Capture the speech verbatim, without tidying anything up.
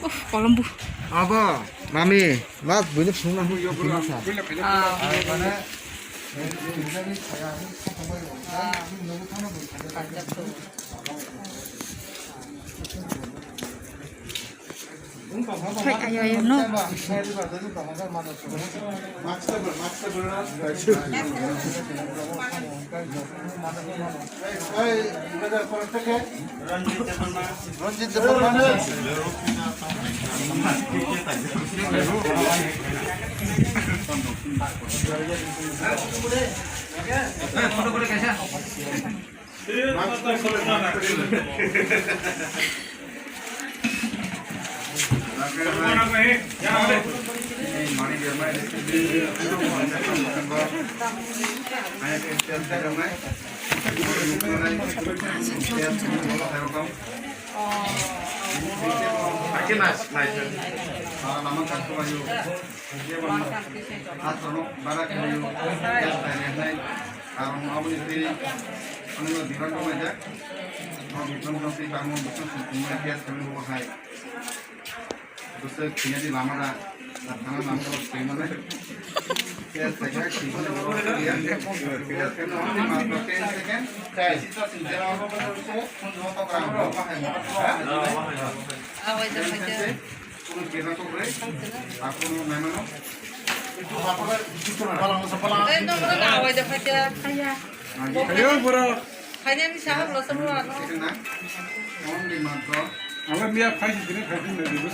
Uff, kolombo. Abo, mami, mas buino phunukna hwn phunuksa. Ah. Mane, Hai, ayo, ayo, no. Ranjit Debbarma. Aswrwng bara khlaio, test khlainai, karon aboni twi, ano diran rok naijak, o diran rok twi bangma bwswk song tongmani test khlainai bo hai. Bwswk thwinani lama da, da thana lama da thwimani. Test khlaikha, thwimani borok thwiya. Test khlainai only matro ten second, test khlainai only matro ten second. Ang miya phai si tini phai tini.